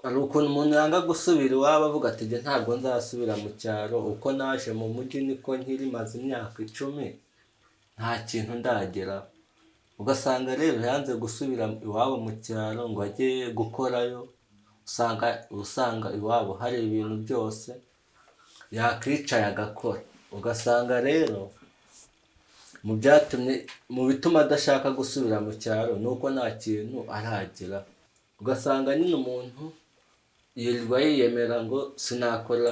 Hari ukuntu umuntu yanga gusubira iwabo avuga ati: "Njye ntabwo nzasubira mu cyaro, uko naje mu mujyi niko nkiri, maze imyaka 10 nta kintu ndageraho." Ugasanga rero yanze gusubira iwabo mu cyaro ngo ajye gukorayo. Usanga iwabo hari ibintu byose yakwicaye agakora. Ugasanga rero mu byatumye, mu bituma adashaka gusubira mu cyaro ni uko nta kintu aragera. Ugasanga nyine umuntu yirirwa yiyemera ngo sinakorera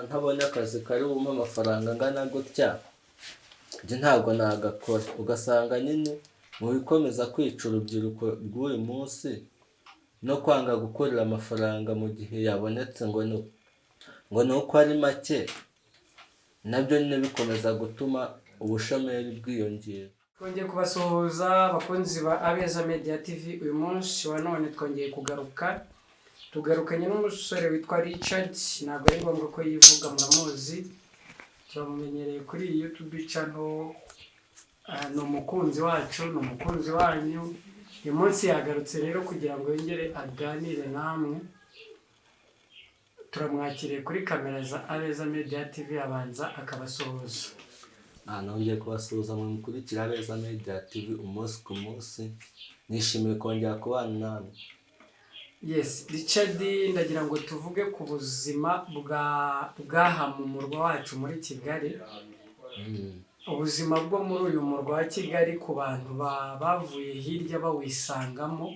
ntabonye akazi kari bumpe amafaranga angana gutya, njye ntabwo nagakora. Ugasanga nyine mu bikomeza kwica urubyiruko rw'uyu munsi no kwanga gukorera amafaranga mu gihe yabonetse, ngo ni uko ari make, nabyo nyine bikomeza gutuma ubushomeri bwiyongera. Twongeye kubasuhuza, abakunzi ba Abeza Media TV. Uyu munsi wa none twongeye kugaruka, tugarukanye n'umusore witwa Richard. Ntabwo ari ngombwa ko yivuga, muramuzi, turamumenyereye kuri iyi YouTube channel. Ni umukunzi wacu, ni umukunzi wanyu. Uyu munsi yagarutse rero kugira ngo yongere aganire namwe. Turamwakiriye kuri kamera za Abeza Media TV, abanza akabasuhuza. Aha nongeye kubasuhuza mu mukurikira Abeza Media TV umunsi ku munsi. Nishimiye kongera kubana namwe. Yes, Richard, ndagira ngo tuvuge ku buzima bwa bw'aha mu murwa wacu muri Kigali. Ubuzima bwo muri uyu murwa wa Kigali ku bantu bavuye hirya bawisangamo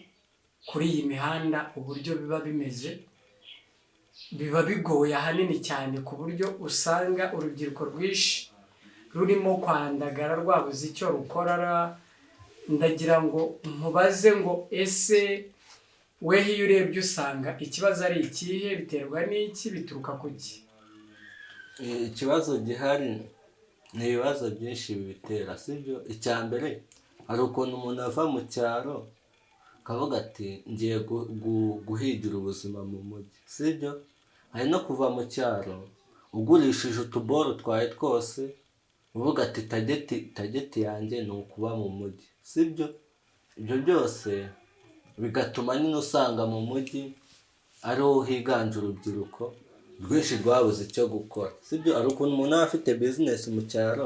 kuri iyi mihanda, uburyo biba bimeze, biba bigoye ahanini cyane, ku buryo usanga urubyiruko rwinshi rurimo kwandagara rwabuze icyo rukora. Ndagira ngo nkubaze ngo: ese weho iyo urebye usanga ikibazo ari ikihe? Biterwa n'iki? Bituruka ku ki? Ikibazo gihari ni ibibazo byinshi bibitera, sibyo? Icya mbere, hari ukuntu umuntu ava mu cyaro akavuga ati: "Ngiye guhigira ubuzima mu mujyi," sibyo? Hari no kuva mu cyaro ugurishije utuboro twawe twose, uvuga ati: "Target yanjye ni ukuba mu mujyi," sibyo? Ibyo byose bigatuma nyine usanga mu mujyi ariho higanje urubyiruko rwinshi rwabuze icyo gukora, sibyo? Hari ukuntu umuntu aba afite business mu cyaro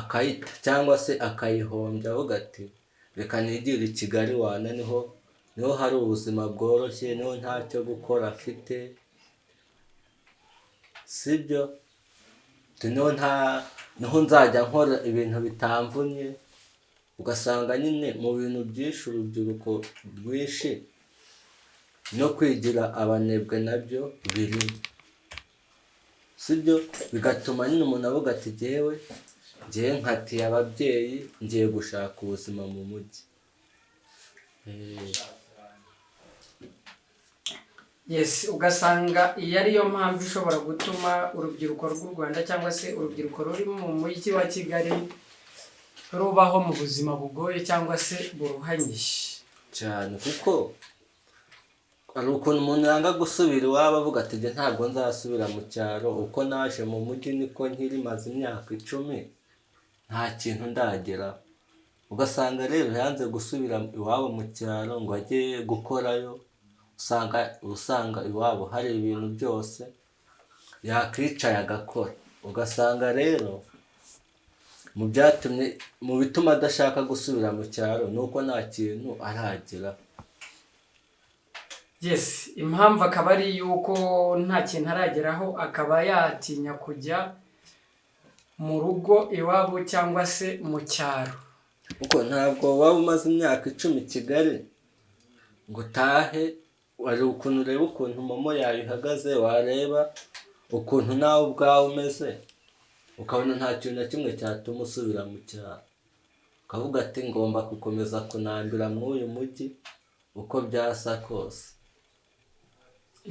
akayita cyangwa se akayihombya, avuga ati: "Reka nigire i Kigali wana, niho hari ubuzima bworoshye, niho ntacyo gukora afite," sibyo? Ati: "Niho nta niho nzajya nkora ibintu bitamvunnye." Ugasanga nyine mu bintu byinshi urubyiruko rwinshi no kwigira abanebwe nabyo birimo, sibyo? Bigatuma nyine umuntu avuga ati: "Jyewe ngewe nkatiye ababyeyi, ngiye gushaka ubuzima mu mujyi." Yes, ugasanga iyi ariyo mpamvu ishobora gutuma urubyiruko rw'u Rwanda cyangwa se urubyiruko ruri mu mujyi wa Kigali rubaho mu buzima bugoye cyangwa se buruhanyije. Cyane, kuko hari ukuntu umuntu yanga gusubira iwabo avuga ati: "Njye ntabwo nzasubira mu cyaro, uko naje mu mujyi niko nkiri, maze imyaka 10 nta kintu ndageraho." Ugasanga rero yanze gusubira iwabo mu cyaro ngo ajye gukorayo. Usanga iwabo hari ibintu byose yakwicaye agakora. Ugasanga rero mu byatumye, mu bituma adashaka gusubira mu cyaro ni uko nta kintu arageraho. Yes, impamvu akaba ari yuko nta kintu arageraho, akaba yatinya kujya mu rugo iwabo cyangwa se mu cyaro. Kuko ntabwo waba umaze imyaka 10 i Kigali ngo utahe. Wari ukuntu ureba ukuntu momo yawe ihagaze, wareba ukuntu nawe ubwawe umeze, ukabona nta kintu na kimwe cyatuma usubira mu cyaro, ukavuga ati: "Ngomba gukomeza kunambira muri uyu mujyi uko byasa kose."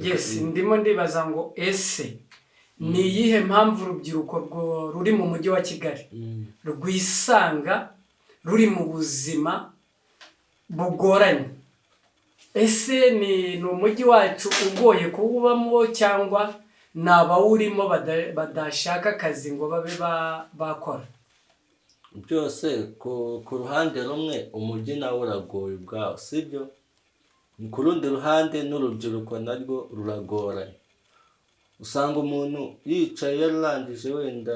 Yes, ndimo ndibaza ngo: ese ni iyihe mpamvu urubyiruko ruri mu mujyi wa Kigali rwisanga ruri mu buzima bugoranye? Ese ni umujyi wacu ugoye kuwubamo, cyangwa ni abawurimo badashaka akazi ngo babe bakora? Byose ku ruhande rumwe, umujyi nawo uragoye ubwawo, sibyo? Ku rundi ruhande n'urubyiruko narwo ruragoranye. Usanga umuntu yicaye yararangije wenda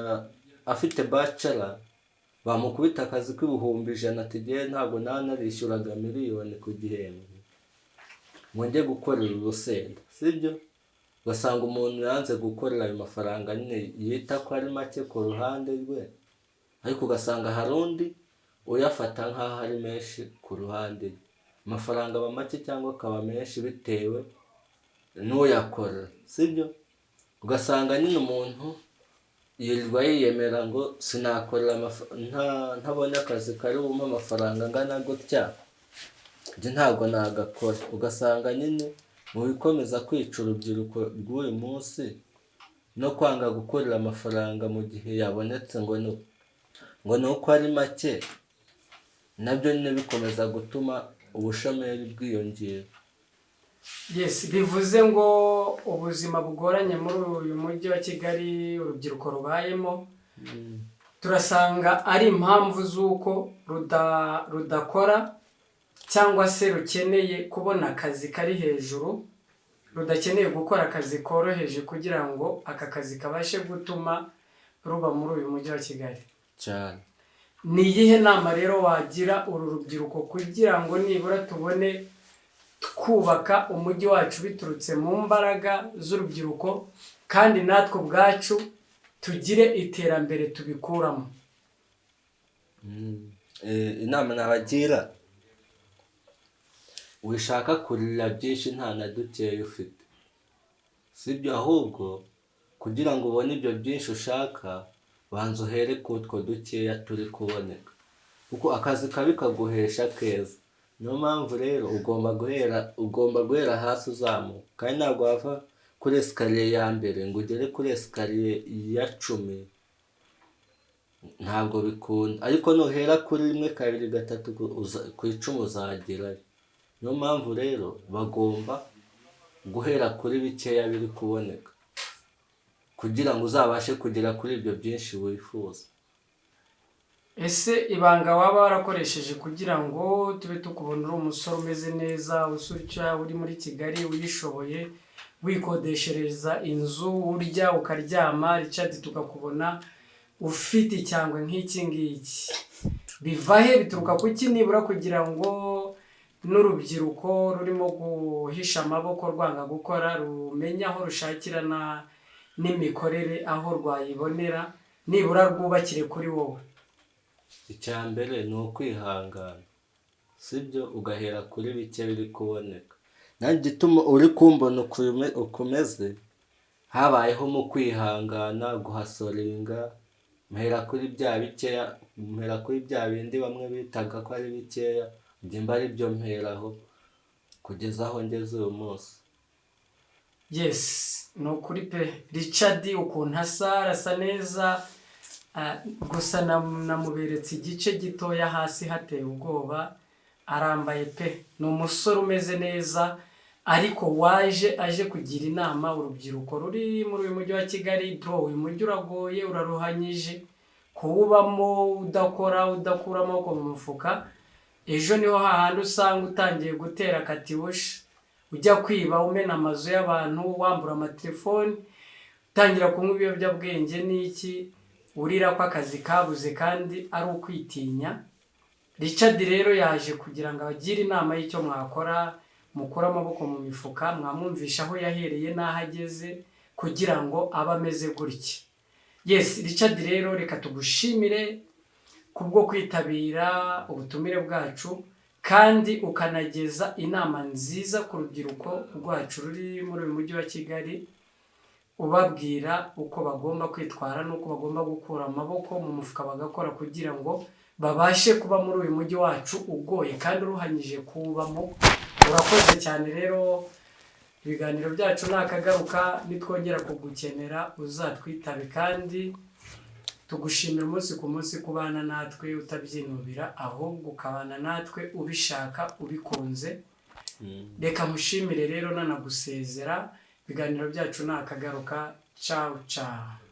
afite bachelor, bamukubita akazi k'100,000 ati "Jyewe ntabwo naba narishyuraga miliyoni ku gihembwe ngo njye gukorera urusenda," sibyo? Ugasanga umuntu yanze gukorera ayo mafaranga nyine yita ko ari make ku ruhande rwe, ariko ugasanga hari undi uyafata nk'aho ari menshi ku ruhande rwe. Amafaranga aba make cyangwa akaba menshi bitewe n'uyakora, sibyo? Ugasanga nyine umuntu yirirwa yiyemera ngo sinakorera ntabonye akazi kari bumpe amafaranga angana gutya, njye ntabwo nagakora. Ugasanga nyine mu bikomeza kwica urubyiruko rw'uyu munsi no kwanga gukorera amafaranga mu gihe yabonetse ngo ni uko ari make, nabyo nyine bikomeza gutuma ubushomeri bwiyongera. Yes, bivuze ngo ubuzima bugoranye muri uyu mujyi wa Kigali urubyiruko rubayemo, turasanga ari impamvu z'uko rudakora cyangwa se rukeneye kubona akazi kari hejuru, rudakeneye gukora akazi koroheje kugira ngo aka kazi kabashe gutuma ruba muri uyu mujyi wa Kigali. Cyane. Ni iyihe nama rero wagira uru rubyiruko kugira ngo nibura tubone twubaka umujyi wacu biturutse mu mbaraga z'urubyiruko, kandi natwe ubwacu tugire iterambere tubikuramo? Inama nabagira, wishaka kurira byinshi nta na dukeya ufite, sibyo? Ahubwo kugira ngo ubone ibyo byinshi ushaka, banza uhere ku utwo dukeya turi kuboneka, kuko akazi kabi kaguhesha keza. Niyo mpamvu rero ugomba guhera hasi uzamuka, kandi ntabwo wava kuri escalier ya mbere ngo ugere kuri escalier ya 10, ntabwo bikunda. Ariko nuhera kuri rimwe, kabiri, gatatu, ku 10 uzagerayo. Niyo mpamvu rero bagomba guhera kuri bikeya biri kuboneka kugira ngo uzabashe kugera kuri ibyo byinshi wifuza. Ese ibanga waba warakoresheje kugira ngo tube tukubona uri umusore umeze neza, usa uri muri Kigali, uyishoboye, wikodeshereza inzu, urya ukaryama, Richard, tukakubona ufite icyangwe nk'iki ngiki, biva he? Bituruka kuki nibura kugira ngo n'urubyiruko rurimo guhisha amaboko rwanga gukora rumenye aho rushakira n'imikorere, aho rwayibonera, nibura rwubakire kuri wowe? Icya mbere ni ukwihangana, sibyo? Ugahera kuri bike biri kuboneka. Nanjye igituma uri kumbona uko umeze, habayeho mu kwihangana, guhustlinga, mpera kuri bya bikeya, mpera kuri bya bindi bamwe bitaga ko ari bikeya, njye mba ari byo mperaho kugeza aho ngeze uyu munsi. Yes, ni ukuri pe. Richard ukuntu asa, arasa neza. Gusa namuberetse igice gitoya, hasi hateye ubwoba. Arambaye pe, ni umusore umeze neza, ariko waje aje kugira inama urubyiruko ruri muri uyu mujyi wa Kigali. Bro, uyu mujyi uragoye, uraruhanyije kuwubamo udakora, udakura amaboko mu mufuka. Ejo niho hahandi usanga utangiye gutera katibusha, ujya kwiba, umena amazu y'abantu, wambura amatelefoni, utangira kunywa ibiyobyabwenge n'iki, urira ko akazi kabuze kandi ari ukwitinya. Richard rero yaje kugira ngo abagire inama y'icyo mwakora, mukure amaboko mu mifuka. Mwamwumvisha aho yahereye n'aho ageze kugira ngo abe ameze gutya. Yes, Richard, rero reka tugushimire kubwo kwitabira ubutumire bwacu, kandi ukanageza inama nziza ku rubyiruko rwacu ruri muri uyu mujyi wa Kigali, ubabwira uko bagomba kwitwara n'uko bagomba gukura amaboko mu mufuka bagakora kugira ngo babashe kuba muri uyu mujyi wacu ugoye kandi uruhanyije kuwubamo. Urakoze cyane rero. Ibiganiro byacu nakagaruka, nitwongera kugukenera uzatwitabe, kandi tugushimira umunsi ku munsi kubana natwe utabyinubira, ahubwo ukabana natwe ubishaka, ubikunze. Reka nkushimire rero nanagusezera. Ibiganiro byacu nakagaruka. Ciao ciao.